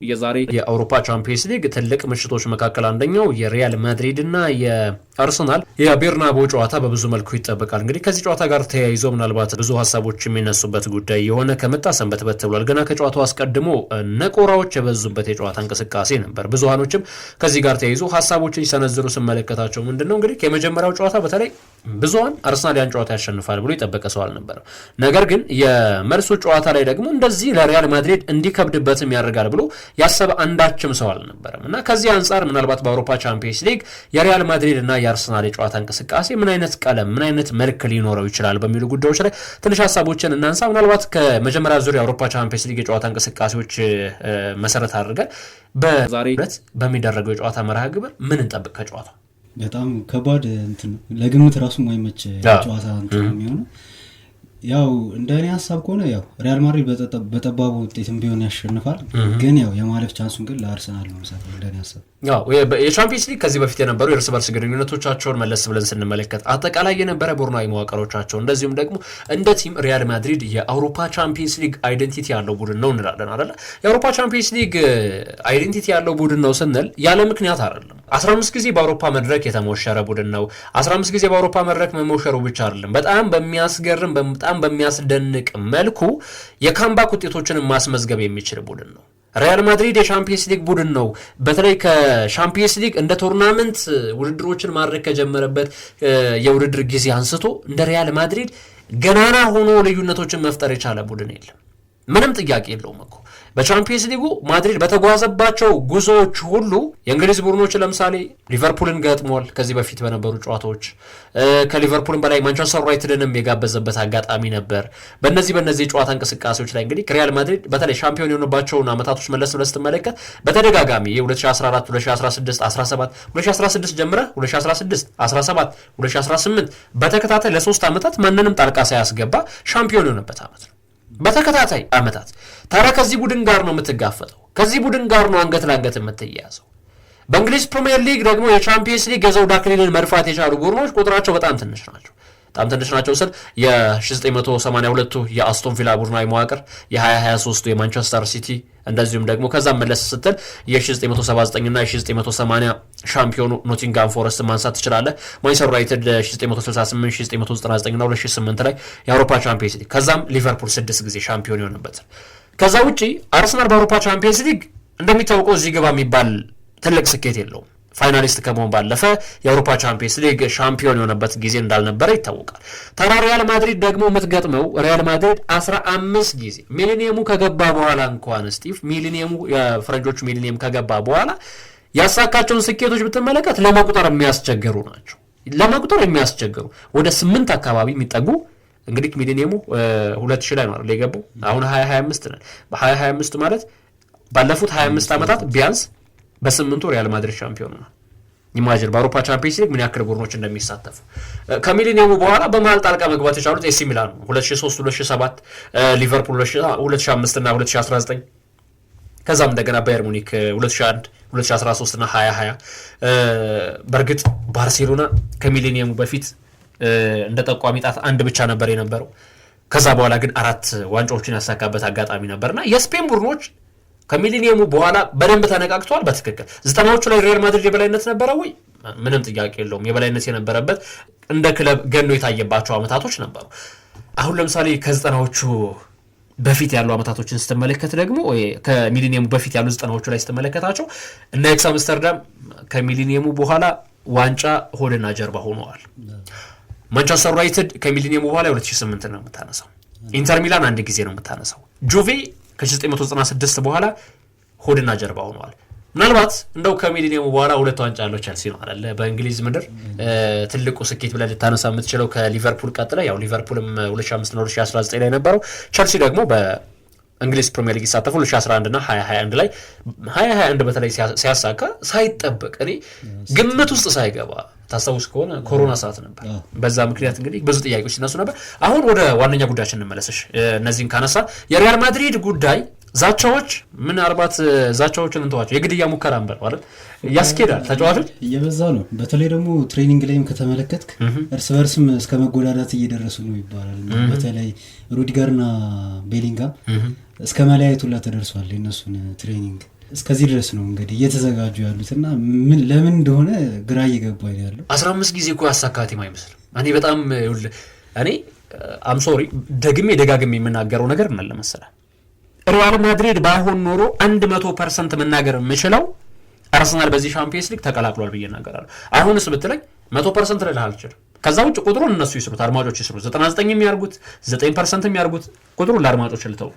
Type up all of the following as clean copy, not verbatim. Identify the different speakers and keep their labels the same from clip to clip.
Speaker 1: የዛሬ የአውሮፓ ቻምፒየንስ ሊግ ትልቅ ምሽቶች መካከል አንደኛው የሪያል ማድሪድ እና የአርሰናል የቤርናቦ ጨዋታ በብዙ መልኩ ይጠበቃል። እንግዲህ ከዚህ ጨዋታ ጋር ተያይዞ ምናልባት ብዙ ሀሳቦች የሚነሱበት ጉዳይ የሆነ ከመጣ ሰንበትበት ብሏል። ገና ከጨዋታው አስቀድሞ ነቆራዎች የበዙበት የጨዋታ እንቅስቃሴ ነበር። ብዙሃኖችም ከዚህ ጋር ተያይዞ ሀሳቦችን ሲሰነዝሩ ስመለከታቸው ምንድን ነው እንግዲህ የመጀመሪያው ጨዋታ በተለይ ብዙሃን አርሰናል ያን ጨዋታ ያሸንፋል ብሎ የጠበቀ ሰው አልነበረም። ነገር ግን የመልሱ ጨዋታ ላይ ደግሞ እንደዚህ ለሪያል ማድሪድ እንዲከብድበትም ያደርጋል ብሎ ያሰበ አንዳችም ሰው አልነበረም እና ከዚህ አንጻር ምናልባት በአውሮፓ ቻምፒየንስ ሊግ የሪያል ማድሪድ እና የአርሰናል የጨዋታ እንቅስቃሴ ምን አይነት ቀለም፣ ምን አይነት መልክ ሊኖረው ይችላል በሚሉ ጉዳዮች ላይ ትንሽ ሀሳቦችን እናንሳ። ምናልባት ከመጀመሪያ ዙር የአውሮፓ ቻምፒየንስ ሊግ የጨዋታ እንቅስቃሴዎች መሰረት አድርገን በዛሬ ዕለት በሚደረገው የጨዋታ መርሃ ግብር ምን እንጠብቅ ከጨዋታው?
Speaker 2: በጣም ከባድ እንትን ነው። ለግምት ራሱ የማይመች ጨዋታ እንትን ነው የሚሆነው። ያው እንደ እኔ ሀሳብ ከሆነ ያው ሪያል ማድሪድ በጠባቡ ውጤትም ቢሆን ያሸንፋል። ግን ያው የማለፍ chance ኡን ግን ለአርሰናል ነው የምሰጠው እንደ እኔ ሀሳብ።
Speaker 1: ያው የቻምፒየንስ ሊግ ከዚህ በፊት የነበሩ የእርስ በርስ ግንኙነቶቻቸውን መለስ ብለን ስንመለከት አጠቃላይ የነበረ ቡድናዊ መዋቅሮቻቸው እንደዚሁም ደግሞ እንደ team ሪያል ማድሪድ የአውሮፓ ቻምፒየንስ ሊግ identity ያለው ቡድን ነው እንላለን አይደለ? የአውሮፓ ቻምፒየንስ ሊግ identity ያለው ቡድን ነው ስንል ያለ ምክንያት አይደለም። 15 ጊዜ በአውሮፓ መድረክ የተሞሸረ ቡድን ነው። 15 ጊዜ በአውሮፓ መድረክ መሞሸሩ ብቻ አይደለም፣ በጣም በሚያስገርም በጣም በሚያስደንቅ መልኩ የ comeback ውጤቶችን ማስመዝገብ የሚችል ቡድን ነው። ሪያል ማድሪድ የሻምፒየንስ ሊግ ቡድን ነው። በተለይ ከሻምፒየንስ ሊግ እንደ tournament ውድድሮችን ማድረግ ከጀመረበት የውድድር ጊዜ አንስቶ እንደ ሪያል ማድሪድ ገናና ሆኖ ልዩነቶችን መፍጠር የቻለ ቡድን የለም። ምንም ጥያቄ የለውም እኮ በቻምፒየንስ ሊጉ ማድሪድ በተጓዘባቸው ጉዞዎች ሁሉ የእንግሊዝ ቡድኖች ለምሳሌ ሊቨርፑልን ገጥሟል። ከዚህ በፊት በነበሩ ጨዋታዎች ከሊቨርፑልን በላይ ማንቸስተር ዩናይትድንም የጋበዘበት አጋጣሚ ነበር። በእነዚህ የጨዋታ እንቅስቃሴዎች ላይ እንግዲህ ሪያል ማድሪድ በተለይ ሻምፒዮን የሆኑባቸውን ዓመታቶች መለስ ብለህ ስትመለከት በተደጋጋሚ የ2014፣ 2016፣ 17፣ 2016 ጀምረህ 2016፣ 17፣ 2018 በተከታታይ ለ3 ዓመታት ማንንም ጣልቃ ሳያስገባ ሻምፒዮን የሆነበት ዓመት ነው። በተከታታይ ዓመታት ታዲያ ከዚህ ቡድን ጋር ነው የምትጋፈጠው። ከዚህ ቡድን ጋር ነው አንገት ለአንገት የምትያያዘው። በእንግሊዝ ፕሪምየር ሊግ ደግሞ የቻምፒየንስ ሊግ የዘውድ አክሊልን መድፋት የቻሉ ቡድኖች ቁጥራቸው በጣም ትንሽ ናቸው። በጣም ትንሽ ናቸው ስል የ1982ቱ የአስቶን ቪላ ቡድናዊ መዋቅር፣ የ2023ቱ የማንቸስተር ሲቲ፣ እንደዚሁም ደግሞ ከዛም መለስ ስትል የ1979 እና የ1980 ሻምፒዮኑ ኖቲንጋም ፎረስት ማንሳት ትችላለህ። ማንቸስተር ዩናይትድ 1968፣ 1999 እና 2008 ላይ የአውሮፓ ቻምፒየንስ ሊግ፣ ከዛም ሊቨርፑል 6 ጊዜ ሻምፒዮን የሆነበት። ከዛ ውጪ አርሰናል በአውሮፓ ቻምፒየንስ ሊግ እንደሚታወቀው እዚህ ግባ የሚባል ትልቅ ስኬት የለውም። Finalist ከመሆን ባለፈ የአውሮፓ ቻምፒየንስ ሊግ ሻምፒዮን የሆነበት ጊዜ እንዳልነበረ ይታወቃል። ታዲያ ሪያል ማድሪድ ደግሞ የምትገጥመው ሪያል ማድሪድ 15 ጊዜ ሚሊኒየሙ ከገባ በኋላ እንኳን ስቲቭ፣ ሚሊኒየሙ የፈረንጆቹ ሚሊኒየም ከገባ በኋላ ያሳካቸውን ስኬቶች ብትመለከት ለመቁጠር የሚያስቸግሩ ናቸው። ለመቁጠር የሚያስቸግሩ ወደ 8 አካባቢ የሚጠጉ። እንግዲህ ሚሊኒየሙ 2000 ላይ ነው አይደል የገባው? አሁን 2025 ነን። በ2025 ማለት ባለፉት 25 ዓመታት ቢያንስ በ8ቱ ሪያል ማድሪድ ሻምፒዮን ሆኗል። Imagine በአውሮፓ ቻምፒየንስ ሊግ ምን ያክል ቡድኖች እንደሚሳተፉ። ከሚሊኒየሙ በኋላ በመሀል ጣልቃ መግባት የቻሉት ኤሲ ሚላን ነው 2003፣ 2007፣ ሊቨርፑል 2005 እና 2019፣ ከዛም እንደገና ባየር ሙኒክ 2001፣ 2013 እና 2020። በእርግጥ ባርሴሎና ከሚሊኒየሙ በፊት እንደ ጠቋሚ ጣት አንድ ብቻ ነበር የነበረው። ከዛ በኋላ ግን 4 ዋንጫዎችን ያሳካበት አጋጣሚ ነበርና የስፔን ቡድኖች ከሚሊኒየሙ በኋላ በደንብ ተነቃቅተዋል። በትክክል 90ዎቹ ላይ ሪያል ማድሪድ የበላይነት ነበረ ወይ? ምንም ጥያቄ የለውም። የበላይነት የነበረበት እንደ ክለብ ገኖ የታየባቸው ዓመታቶች ነበሩ። አሁን ለምሳሌ ከ90ዎቹ በፊት ያሉ ዓመታቶችን ስትመለከት ደግሞ ከሚሊኒየሙ በፊት ያሉ 90ዎቹ ላይ ስትመለከታቸው እነ አያክስ አምስተርዳም ከሚሊኒየሙ በኋላ ዋንጫ ሆድና ጀርባ ሆነዋል። ማንቸስተር ዩናይትድ ከሚሊኒየሙ በኋላ 2008 ነው የምታነሳው። ኢንተር ሚላን አንድ ጊዜ ነው የምታነሳው። ጁቬ ከ1996 በኋላ ሆድና ጀርባ ሆነዋል። ምናልባት እንደው ከሚሊኒየሙ በኋላ 2 ዋንጫ ያለው ቸልሲ ነው አይደለ? በእንግሊዝ ምድር ትልቁ ስኬት ብለህ ልታነሳ የምትችለው ከሊቨርፑል ቀጥለ፣ ያው ሊቨርፑልም 2005 እና 2019 ላይ ነበረው። ቸልሲ ደግሞ በእንግሊዝ ፕሪሚየር ሊግ ሲሳተፉ 2011 እና 2021 ላይ፣ 2021 በተለይ ሲያሳካ ሳይጠበቅ እኔ ግምት ውስጥ ሳይገባ፣ ታስታውስ ከሆነ ኮሮና ሰዓት ነበር። በዛ ምክንያት እንግዲህ ብዙ ጥያቄዎች ሲነሱ ነበር። አሁን ወደ ዋነኛ ጉዳያችን እንመለስሽ። እነዚህን ካነሳ የሪያል ማድሪድ ጉዳይ ዛቻዎች፣ ምናልባት ዛቻዎችን እንተዋቸው፣ የግድያ ሙከራ እንበለው አይደል፣ ያስኬዳል ተጫዋቾች
Speaker 2: እየበዛ ነው። በተለይ ደግሞ training ላይም ከተመለከትክ እርስ በርስም እስከ መጎዳዳት እየደረሱ ነው ይባላል። በተለይ ሩዲገርና ቤሊንጋም እስከ መለያየቱ ሁላ ተደርሷል የእነሱን training። እስከዚህ ድረስ ነው እንግዲህ እየተዘጋጁ ያሉት እና ምን ለምን እንደሆነ ግራ እየገባኝ ነው ያለው።
Speaker 1: 15 ጊዜ እኮ ያሳካ team አይመስልም። እኔ በጣም እኔ I'm sorry ደግሜ ደጋግሜ የምናገረው ነገር ምን አለ መሰለህ፣ ሪያል ማድሪድ ባይሆን ኖሮ 100% መናገር የምችለው አርሰናል በዚህ ሻምፒየንስ ሊግ ተቀላቅሏል ብዬ እናገራለሁ። አሁንስ ብትለኝ 100% ልልህ አልችልም። ከዛ ውጭ ቁጥሩን እነሱ ይስሩት፣ አድማጮች ይስሩት። 99 የሚያርጉት 9% የሚያርጉት ቁጥሩን ለአድማጮች ልተው።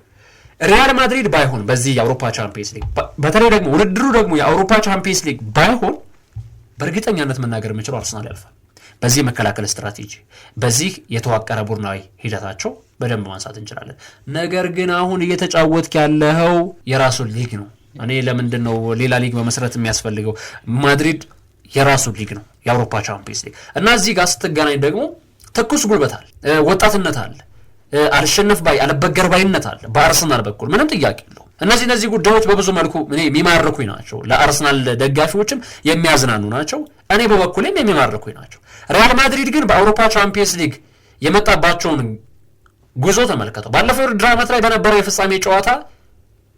Speaker 1: ሪያል ማድሪድ ባይሆን በዚህ የአውሮፓ ቻምፒየንስ ሊግ በተለይ ደግሞ ውድድሩ ደግሞ የአውሮፓ ቻምፒየንስ ሊግ ባይሆን በእርግጠኛነት መናገር የምችለው አርሰናል ያልፋል። በዚህ የመከላከል ስትራቴጂ፣ በዚህ የተዋቀረ ቡድናዊ ሂደታቸው በደንብ ማንሳት እንችላለን። ነገር ግን አሁን እየተጫወትክ ያለኸው የራሱን ሊግ ነው። እኔ ለምንድን ነው ሌላ ሊግ መመስረት የሚያስፈልገው? ማድሪድ የራሱ ሊግ ነው፣ የአውሮፓ ቻምፒየንስ ሊግ እና እዚህ ጋር ስትገናኝ ደግሞ ትኩስ ጉልበት አለ፣ ወጣትነት አለ፣ አልሸነፍ ባይ አልበገር ባይነት አለ በአርሰናል በኩል ምንም ጥያቄ የለውም። እነዚህ ጉዳዮች በብዙ መልኩ እኔ የሚማርኩኝ ናቸው። ለአርሰናል ደጋፊዎችም የሚያዝናኑ ናቸው። እኔ በበኩሌም የሚማርኩኝ ናቸው። ሪያል ማድሪድ ግን በአውሮፓ ቻምፒየንስ ሊግ የመጣባቸውን ጉዞ ተመልከተው። ባለፈው ውድድር ዓመት ላይ በነበረው የፍጻሜ ጨዋታ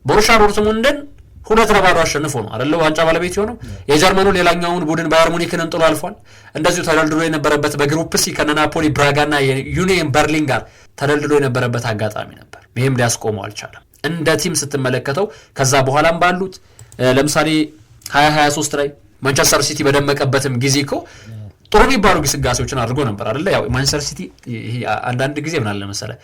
Speaker 1: ቦሩሲያ ዶርትሙንድን 2-0 አሸንፎ ነው አይደለ ዋንጫ ባለቤት የሆነው። የጀርመኑ ሌላኛውን ቡድን ባየር ሙኒክንም ጥሎ አልፏል። እንደዚሁ ተደልድሎ የነበረበት በ group C ከነናፖሊ፣ ብራጋና የዩኒየን በርሊን ጋር ተደልድሎ የነበረበት አጋጣሚ ነበር። ይህም ሊያስቆመው አልቻለም። እንደ team ስትመለከተው ከዛ በኋላም ባሉት ለምሳሌ 2023 ላይ ማንቸስተር ሲቲ በደመቀበትም ጊዜ እኮ ጥሩ የሚባሉ ግስጋሴዎችን አድርጎ ነበር አይደለ። ያው ማንቸስተር ሲቲ ይሄ አንዳንድ ጊዜ ምን አለ መሰለህ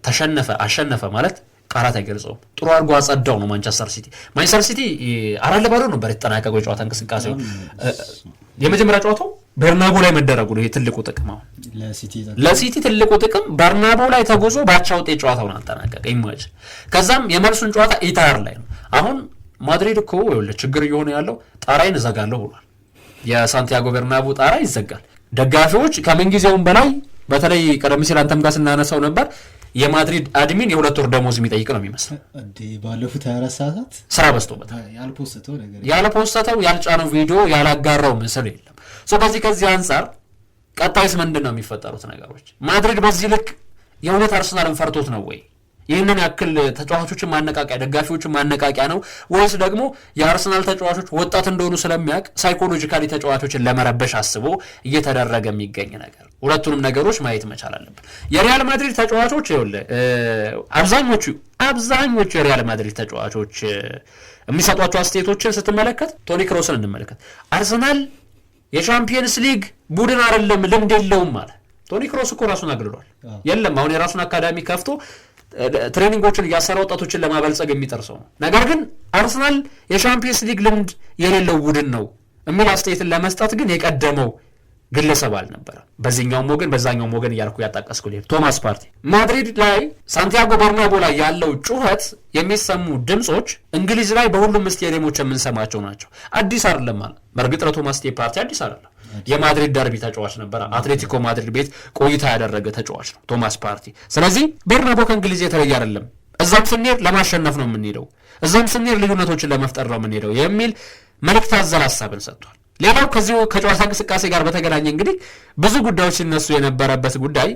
Speaker 1: ተሸነፈ አሸነፈ ማለት ቃላት አይገልጸውም። ጥሩ አድርጎ አጸዳው ነው ማንቸስተር ሲቲ። ማንቸስተር ሲቲ 4-0 ነበር የተጠናቀቀው የጨዋታ እንቅስቃሴው። የመጀመሪያ ጨዋታው በርናቦ ላይ መደረጉ ነው ይሄ ትልቁ ጥቅም። አሁን ለሲቲ ትልቁ ጥቅም በርናቦ ላይ ተጉዞ ባቻ ውጤት ጨዋታውን አጠናቀቀ። imagine ከዛም የመልሱን ጨዋታ ኢታር ላይ ነው። አሁን ማድሪድ እኮ ይኸውልህ ችግር እየሆነ ያለው ጣራዬን እዘጋለሁ ብሏል። የሳንቲያጎ ቤርናቦ ጣራ ይዘጋል። ደጋፊዎች ከምን ጊዜውም በላይ በተለይ ቀደም ሲል አንተም ጋር ስናነሳው ነበር የማድሪድ admin የ2 ወር ደሞዝ የሚጠይቅ ነው የሚመስለው።
Speaker 2: ባለፉት 24 ሰዓታት
Speaker 1: ስራ በዝቶበታል። ያልፖስተው ያልጫነው ቪዲዮ ያላጋራው ምስል የለም። ከዚህ አንጻር ቀጣይስ ምንድን ነው የሚፈጠሩት ነገሮች? ማድሪድ በዚህ ልክ የእውነት አርሰናልን ፈርቶት ነው ወይ? ይህንን ያክል ተጫዋቾችን ማነቃቂያ ደጋፊዎችን ማነቃቂያ ነው ወይስ ደግሞ የአርሰናል ተጫዋቾች ወጣት እንደሆኑ ስለሚያውቅ psychologically ተጫዋቾችን ለመረበሽ አስቦ እየተደረገ የሚገኝ ነገር? ሁለቱንም ነገሮች ማየት መቻል አለብን። የሪያል ማድሪድ ተጫዋቾች ይኸውልህ አብዛኞቹ የሪያል ማድሪድ ተጫዋቾች የሚሰጧቸው አስተያየቶችን ስትመለከት ቶኒ ክሮስን እንመለከት። አርሰናል የቻምፒየንስ ሊግ ቡድን አይደለም፣ ልምድ የለውም አለ። ቶኒ ክሮስ እኮ ራሱን አግልሏል። የለም አሁን የራሱን አካዳሚ ከፍቶ training ኦችን እያሰራ ወጣቶችን ለማበልጸግ የሚጥር ሰው ነው። ነገር ግን አርሰናል የቻምፒየንስ ሊግ ልምድ የሌለው ቡድን ነው የሚል አስተያየትን ለመስጠት ግን የቀደመው ግለሰብ አልነበረም። በዚህኛውም ወገን በዛኛውም ወገን እያልኩ ያጣቀስኩ ሊሄድ ቶማስ ፓርቲ ማድሪድ ላይ ሳንቲያጎ በርናቦ ላይ ያለው ጩኸት የሚሰሙ ድምጾች እንግሊዝ ላይ በሁሉም ስቴዲየሞች የምንሰማቸው ናቸው። አዲስ አይደለም ማለት በእርግጥ ለቶማስ ፓርቲ አዲስ አይደለም። የማድሪድ ደርቢ ተጫዋች ነበር። አትሌቲኮ ማድሪድ ቤት ቆይታ ያደረገ ተጫዋች ነው ቶማስ ፓርቲ። ስለዚህ ቤርናቦ ከእንግሊዝ የተለየ አይደለም። እዛም ስንሄድ ለማሸነፍ ነው የምንሄደው፣ እዛም ስንሄድ ልዩነቶችን ለመፍጠር ነው የምንሄደው የሚል መልእክት አዘል ሀሳብን ሰጥቷል። ሌላው ከዚሁ ከጨዋታ እንቅስቃሴ ጋር በተገናኘ እንግዲህ ብዙ ጉዳዮች ሲነሱ የነበረበት ጉዳይ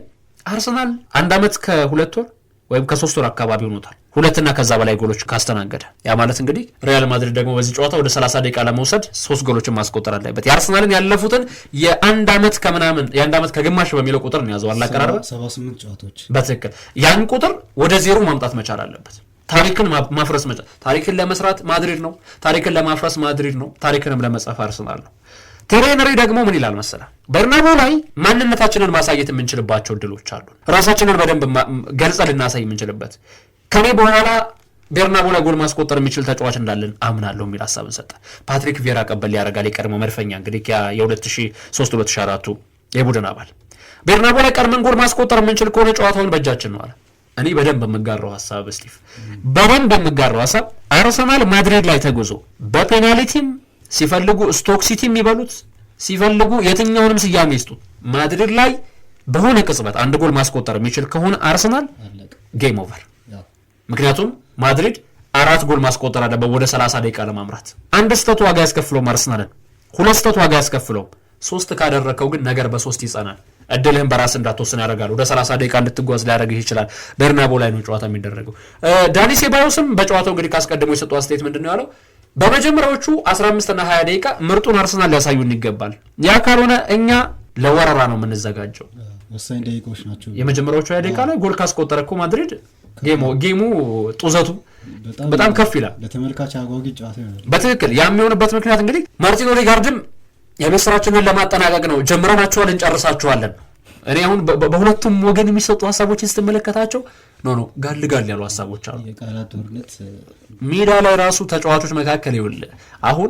Speaker 1: አርሰናል 1 ዓመት ከ2 ወር ወይም ከ3 ወር አካባቢ ሆኖታል 2 እና ከዛ በላይ ጎሎች ካስተናገደ። ያ ማለት እንግዲህ ሪያል ማድሪድ ደግሞ በዚህ ጨዋታ ወደ 30 ደቂቃ ለመውሰድ 3 ጎሎችን ማስቆጠር አለበት። የአርሰናልን ያለፉትን የ1 ዓመት ከምናምን የ1 ዓመት ከግማሽ በሚለው ቁጥር ነው ያዘው አላቀራረበ
Speaker 2: 78 ጨዋታዎች
Speaker 1: በትክክል ያን ቁጥር ወደ ዜሮ ማምጣት መቻል አለበት። ታሪክን ማፍረስ መቻል ታሪክን ለመስራት ማድሪድ ነው፣ ታሪክን ለማፍረስ ማድሪድ ነው፣ ታሪክንም ለመጻፍ አርሰናል ነው። ቴሪ ሄንሪ ደግሞ ምን ይላል መሰለህ? በርናቦ ላይ ማንነታችንን ማሳየት የምንችልባቸው እድሎች አሉ። ራሳችንን በደንብ ገልጸን ልናሳይ የምንችልበት ከኔ በኋላ ቤርናቦ ላይ ጎል ማስቆጠር የሚችል ተጫዋች እንዳለን አምናለሁ የሚል ሀሳብን ሰጠ። ፓትሪክ ቪዬራ ቀበል ያደርጋል። የቀድሞ መድፈኛ እንግዲህ የ2003-2004 የቡድን አባል ቤርናቦ ላይ ቀድመን ጎል ማስቆጠር የምንችል ከሆነ ጨዋታውን በእጃችን ነው አለ። እኔ በደንብ የምጋራው ሀሳብ ስቲፍ፣ በደንብ የምጋራው ሀሳብ አርሰናል ማድሪድ ላይ ተጉዞ በፔናልቲም ሲፈልጉ ስቶክ ሲቲ የሚበሉት ሲፈልጉ የትኛውንም ስያሜ ይስጡት፣ ማድሪድ ላይ በሆነ ቅጽበት አንድ ጎል ማስቆጠር የሚችል ከሆነ አርሰናል game over። ምክንያቱም ማድሪድ 4 ጎል ማስቆጠር አለበት ወደ 30 ደቂቃ ለማምራት። አንድ ስህተት ዋጋ ያስከፍለውም አርሰናልን፣ 2 ስህተት ዋጋ ያስከፍለውም። 3 ካደረከው ግን ነገር በ3 ይጸናል። እድልህን በራስ እንዳትወስን ያደርጋል። ወደ 30 ደቂቃ እንድትጓዝ ሊያደርግህ ይችላል። ቤርናቦ ላይ ነው ጨዋታ የሚደረገው። ዳኒ ሴባዮስም በጨዋታው እንግዲህ ካስቀድሞ የሰጠው አስተያየት ምንድነው ያለው? በመጀመሪያዎቹ 15 እና 20 ደቂቃ ምርጡን አርሰናል ሊያሳዩን ይገባል። ያ ካልሆነ እኛ ለወረራ ነው የምንዘጋጀው።
Speaker 2: ወሳኝ ደቂቃዎች ናቸው።
Speaker 1: የመጀመሪያዎቹ 20 ደቂቃ ላይ ጎል ካስቆጠረ እኮ ማድሪድ game ኡ ጡዘቱ በጣም ከፍ ይላል።
Speaker 2: ለተመልካች አጓጊ ጨዋታ ይሆናል።
Speaker 1: በትክክል ያ የሚሆንበት ምክንያት እንግዲህ ማርቲን ኦዴጋርድም የቤት ስራችንን ለማጠናቀቅ ነው፣ ጀምረናቸዋል፣ እንጨርሳቸዋለን። እኔ አሁን በሁለቱም ወገን የሚሰጡ ሀሳቦችን ስትመለከታቸው no ጋል ጋል ያሉ ሀሳቦች አሉ።
Speaker 2: የቃላት ጦርነት
Speaker 1: ሜዳ ላይ ራሱ ተጫዋቾች መካከል ይኸውልህ አሁን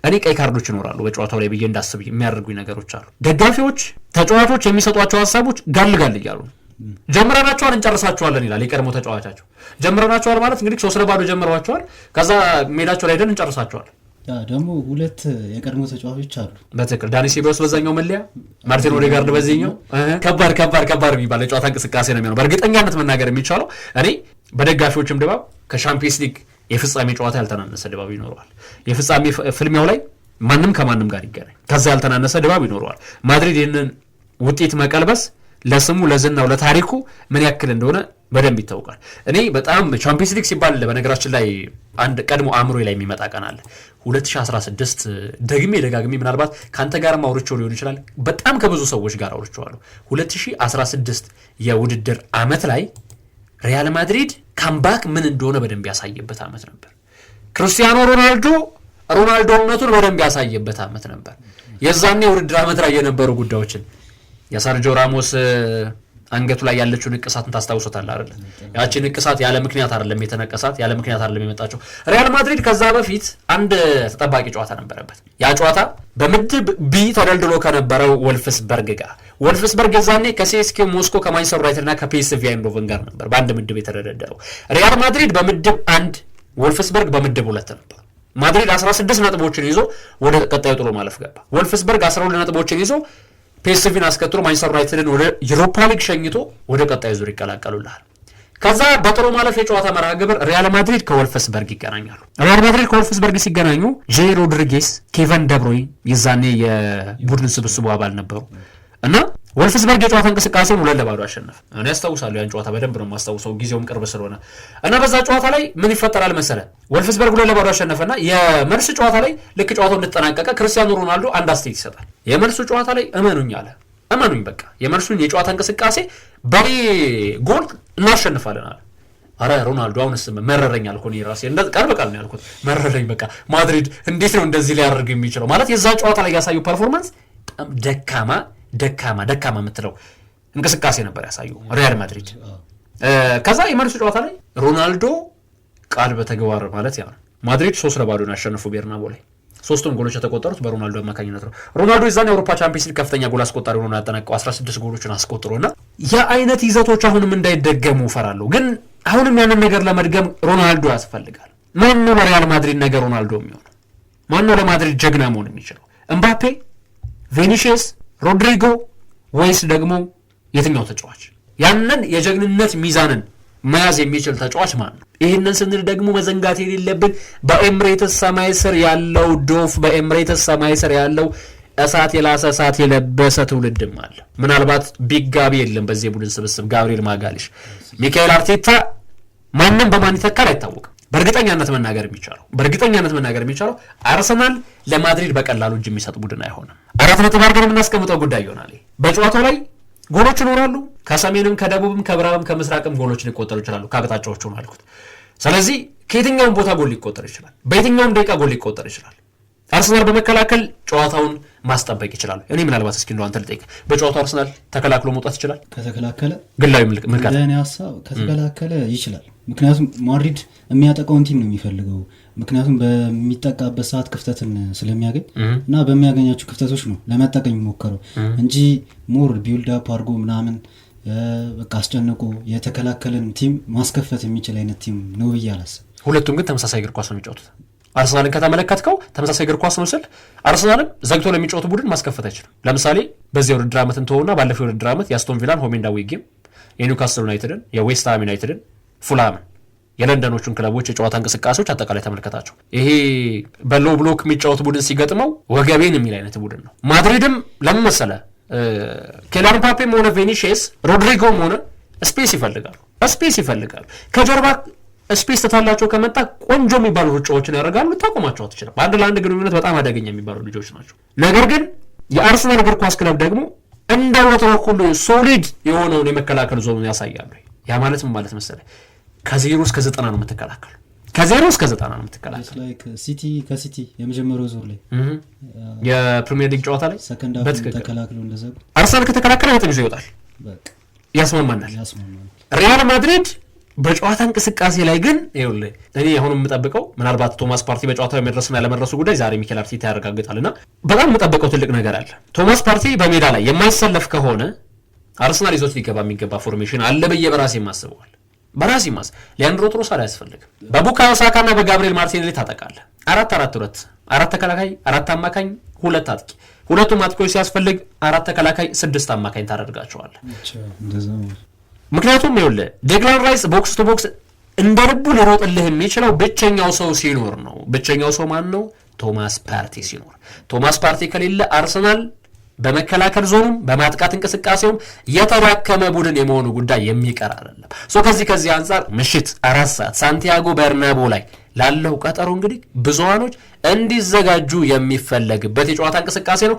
Speaker 1: እኔ ቀይ ካርዶች ይኖራሉ በጨዋታው ላይ ብዬ እንዳስብ የሚያደርጉኝ ነገሮች አሉ። ደጋፊዎች፣ ተጫዋቾች የሚሰጧቸው ሀሳቦች ጋል ጋል እያሉ ነው። ጀምረናቸዋል እንጨርሳቸዋለን ይላል የቀድሞ ተጫዋቻቸው። ጀምረናቸዋል ማለት እንግዲህ 3-0 ጀምረዋቸዋል። ከዛ ሜዳቸው ላይ ሄደን እንጨርሳቸዋል።
Speaker 2: ደግሞ ሁለት የቀድሞ ተጫዋቾች አሉ።
Speaker 1: በትክክል ዳኒ ሴባዮስ በዛኛው መለያ፣ ማርቲን ኦዴጋርድ በዚህኛው። ከባድ ከባድ ከባድ የሚባል የጨዋታ እንቅስቃሴ ነው የሚሆነው። በእርግጠኛነት መናገር የሚቻለው እኔ በደጋፊዎችም ድባብ ከሻምፒየንስ ሊግ የፍጻሜ ጨዋታ ያልተናነሰ ድባብ ይኖረዋል። የፍጻሜ ፍልሚያው ላይ ማንም ከማንም ጋር ይገናኝ፣ ከዛ ያልተናነሰ ድባብ ይኖረዋል። ማድሪድ ይህንን ውጤት መቀልበስ ለስሙ ለዝናው ለታሪኩ ምን ያክል እንደሆነ በደንብ ይታወቃል። እኔ በጣም ቻምፒየንስ ሊግ ሲባል በነገራችን ላይ አንድ ቀድሞ አእምሮ ላይ የሚመጣ ቀን አለ። 2016 ደግሜ ደጋግሜ ምናልባት ከአንተ ጋርም አውርቼው ሊሆን ይችላል፣ በጣም ከብዙ ሰዎች ጋር አውርቼዋለሁ። 2016 የውድድር ዓመት ላይ ሪያል ማድሪድ comeback ምን እንደሆነ በደንብ ያሳየበት ዓመት ነበር። ክርስቲያኖ ሮናልዶ ሮናልዶነቱን በደንብ ያሳየበት ዓመት ነበር። የዛኔ የውድድር ዓመት ላይ የነበሩ ጉዳዮችን የሰርጆ ራሞስ አንገቱ ላይ ያለችው ንቅሳትን ታስታውሶታል አይደል? ያቺ ንቅሳት ያለ ምክንያት አይደለም የተነቀሳት፣ ያለ ምክንያት አይደለም የመጣቸው። ሪያል ማድሪድ ከዛ በፊት አንድ ተጠባቂ ጨዋታ ነበረበት። ያ ጨዋታ በምድብ B ተደልድሎ ከነበረው ወልፍስበርግ ጋር፣ ወልፍስበርግ የዛኔ ከሲኤስኬ ሞስኮ፣ ከማንቸስተር ዩናይትድ እና ከፒኤስቪ አይንዶቨን ጋር ነበር በአንድ ምድብ የተደረደረው። ሪያል ማድሪድ በምድብ 1፣ ወልፍስበርግ በምድብ 2 ነበር። ማድሪድ 16 ነጥቦችን ይዞ ወደ ቀጣዩ ጥሎ ማለፍ ገባ። ወልፍስበርግ 12 ነጥቦችን ይዞ ፒኤስቪን አስከትሎ ማንቸስተር ዩናይትድን ወደ ዩሮፓ ሊግ ሸኝቶ ወደ ቀጣዩ ዙር ይቀላቀሉልሃል። ከዛ በጥሎ ማለፍ የጨዋታ መርሃ ግብር ሪያል ማድሪድ ከወልፈስበርግ ይገናኛሉ። ሪያል ማድሪድ ከወልፈስበርግ ሲገናኙ ጄ ሮድሪጌስ፣ ኬቨን ደብሮይን የዛኔ የቡድን ስብስቡ አባል ነበሩ እና ወልፍስበርግ የጨዋታ እንቅስቃሴውን 2-0 አሸነፈ። እኔ አስታውሳለሁ ያን ጨዋታ በደንብ ነው የማስታውሰው ጊዜውም ቅርብ ስለሆነ። እና በዛ ጨዋታ ላይ ምን ይፈጠራል መሰለ፣ ወልፍስበርግ 2-0 አሸነፈና የመልሱ ጨዋታ ላይ ልክ ጨዋታው እንደተጠናቀቀ ክርስቲያኖ ሮናልዶ አንድ አስተያየት ይሰጣል። የመልሱ ጨዋታ ላይ እመኑኝ አለ፣ እመኑኝ በቃ የመልሱን የጨዋታ እንቅስቃሴ በኔ ጎል እናሸንፋለን አለ። አረ ሮናልዶ አሁንስ መረረኝ አልኩ እኔ ራሴ ቃል በቃል ነው ያልኩት፣ መረረኝ በቃ ማድሪድ እንዴት ነው እንደዚህ ሊያደርግ የሚችለው? ማለት የዛ ጨዋታ ላይ ያሳየው performance በጣም ደካማ ደካማ ደካማ የምትለው እንቅስቃሴ ነበር ያሳዩ ሪያል ማድሪድ። ከዛ የመልሱ ጨዋታ ላይ ሮናልዶ ቃል በተግባር ማለት ያ ነው። ማድሪድ 3-0 ያሸነፉ ቤርናቦ ላይ። ሶስቱም ጎሎች የተቆጠሩት በሮናልዶ አማካኝነት ነው። ሮናልዶ የዛን የአውሮፓ ቻምፒየንስ ሊግ ከፍተኛ ጎል አስቆጣሪ ሆኖ ያጠናቀቀው 16 ጎሎችን አስቆጥሮና ያ አይነት ይዘቶች አሁንም እንዳይደገሙ እፈራለሁ። ግን አሁንም ያንን ነገር ለመድገም ሮናልዶ ያስፈልጋል። ማን ነው ለሪያል ማድሪድ ነገር ሮናልዶ የሚሆነው? ማን ነው ለማድሪድ ጀግና መሆን የሚችለው? እምባፔ፣ ቪኒሺየስ፣ ሮድሪጎ ወይስ ደግሞ የትኛው ተጫዋች? ያንን የጀግንነት ሚዛንን መያዝ የሚችል ተጫዋች ማን ነው? ይህንን ስንል ደግሞ መዘንጋት የሌለብን በኤምሬትስ ሰማይ ስር ያለው ዶፍ፣ በኤምሬትስ ሰማይ ስር ያለው እሳት የላሰ እሳት የለበሰ ትውልድም አለ። ምናልባት big ጋቢ የለም በዚህ የቡድን ስብስብ፣ ጋብሪኤል ማጋሊሽ፣ ሚካኤል አርቴታ ማንም በማን ይተካል አይታወቅም። በእርግጠኛነት መናገር የሚቻለው አርሰናል ለማድሪድ በቀላሉ እጅ የሚሰጥ ቡድን አይሆንም። 4 ነጥብ አድርገን የምናስቀምጠው ጉዳይ ይሆናል። በጨዋታው ላይ ጎሎች ይኖራሉ። ከሰሜንም ከደቡብም ከምዕራብም ከምስራቅም ጎሎች ሊቆጠሩ ይችላሉ። ከአቅጣጫዎቹ ነው ያልኩት። ስለዚህ ከየትኛውም ቦታ ጎል ሊቆጠር ይችላል። በየትኛውም ደቂቃ ጎል ሊቆጠር ይችላል። አርሰናል በመከላከል ጨዋታውን ማስጠበቅ ይችላል። እኔ ምናልባት እስኪ እንደው አንተ ልጠይቅ፣ በጨዋታው አርሰናል ተከላክሎ መውጣት ይችላል?
Speaker 2: ከተከላከለ
Speaker 1: ግላዊ ምልከታ
Speaker 2: ለኔ ሐሳብ ከተከላከለ ይችላል። ምክንያቱም ማድሪድ የሚያጠቃውን team ነው የሚፈልገው። ምክንያቱም በሚጠቃበት ሰዓት ክፍተትን ስለሚያገኝ እና በሚያገኛቸው ክፍተቶች ነው ለመጠቀም የሚሞክረው እንጂ more build up አድርጎ ምናምን በቃ አስጨንቆ የተከላከለን team ማስከፈት የሚችል አይነት team ነው ብዬ አላስብም።
Speaker 1: ሁለቱም ግን ተመሳሳይ እግር ኳስ ነው የሚጫወቱት። አርሰናልን ከተመለከትከው ተመሳሳይ እግር ኳስ ነው ስል አርሰናልም ዘግቶ ለሚጫወቱ ቡድን ማስከፈት አይችልም። ለምሳሌ በዚህ የውድድር ዓመት እንተውና ባለፈው የውድድር ዓመት የአስቶን ቪላን home and away game፣ የኒውካስል ዩናይትድን፣ የዌስት ሃም ዩናይትድን፣ ፉልሃምን፣ የለንደኖቹን ክለቦች የጨዋታ እንቅስቃሴዎች አጠቃላይ ተመልከታቸው። ይሄ በ low block የሚጫወት ቡድን ሲገጥመው ወገቤን የሚል አይነት ቡድን ነው። ማድሪድም ለምን መሰለ ኬሊያን ምባፔም ሆነ ቪኒሺየስ ሮድሪጎም ሆነ space ይፈልጋሉ። space ይፈልጋሉ። ከጀርባ Space ትታላቸው ከመጣ ቆንጆ የሚባሉ ሩጫዎችን ያደርጋሉ። ልታቆማቸው አትችልም። በአንድ ለአንድ ግንኙነት በጣም አደገኛ የሚባሉ ልጆች ናቸው። ነገር ግን የአርሰናል እግር ኳስ ክለብ ደግሞ እንደ ወትሮ ሁሉ solid የሆነውን የመከላከል ዞኑን ያሳያሉ። ያ ማለት ምን ማለት መሰለህ? ከ0 እስከ 90 ነው የምትከላከሉ። ከ0 እስከ 90 ነው የምትከላከሉ።
Speaker 2: Like ሲቲ ከሲቲ የመጀመሪያው ዙር ላይ
Speaker 1: የፕሪሚየር ሊግ ጨዋታ ላይ
Speaker 2: second half ተከላክለው እንደዘጉ።
Speaker 1: አርሰናል ከተከላከለ ነጥብ ይዞ ይወጣል። ያስማማናል።
Speaker 2: ያስማማናል።
Speaker 1: ሪያል ማድሪድ በጨዋታ እንቅስቃሴ ላይ ግን ይኸውልህ እኔ አሁን የምጠብቀው ምናልባት ቶማስ ፓርቲ በጨዋታው የመድረስና ያለመድረሱ ጉዳይ ዛሬ ሚኬል አርቴታ ያረጋግጣል እና በጣም የምጠብቀው ትልቅ ነገር አለ። ቶማስ ፓርቲ በሜዳ ላይ የማይሰለፍ ከሆነ አርሰናል ይዞት ሊገባ የሚገባ formation አለ ብዬ በራሴ የማስበዋል። በራሴ ማስ ሊያንድሮ ትሮሳርድ አያስፈልግም። በቡካዮ ሳካ እና በጋብሪኤል ማርቲኔሊ ታጠቃለህ። 4-4-2፣ አራት ተከላካይ፣ አራት አማካኝ፣ ሁለት አጥቂ። ሁለቱም አጥቂዎች ሲያስፈልግ አራት ተከላካይ፣ ስድስት አማካኝ ታደርጋቸዋለህ። ምክንያቱም ይኸውልህ ዴክላን ራይስ box to box እንደ ልቡ ሊሮጥልህ የሚችለው ብቸኛው ሰው ሲኖር ነው። ብቸኛው ሰው ማን ነው? ቶማስ ፓርቲ ሲኖር። ቶማስ ፓርቲ ከሌለ አርሰናል በመከላከል ዞኑም በማጥቃት እንቅስቃሴውም የተዳከመ ቡድን የመሆኑ ጉዳይ የሚቀር አይደለም። So ከዚህ አንጻር ምሽት 4 ሰዓት ሳንቲያጎ በርናቦ ላይ ላለው ቀጠሮ እንግዲህ ብዙሃኖች እንዲዘጋጁ የሚፈለግበት የጨዋታ እንቅስቃሴ ነው።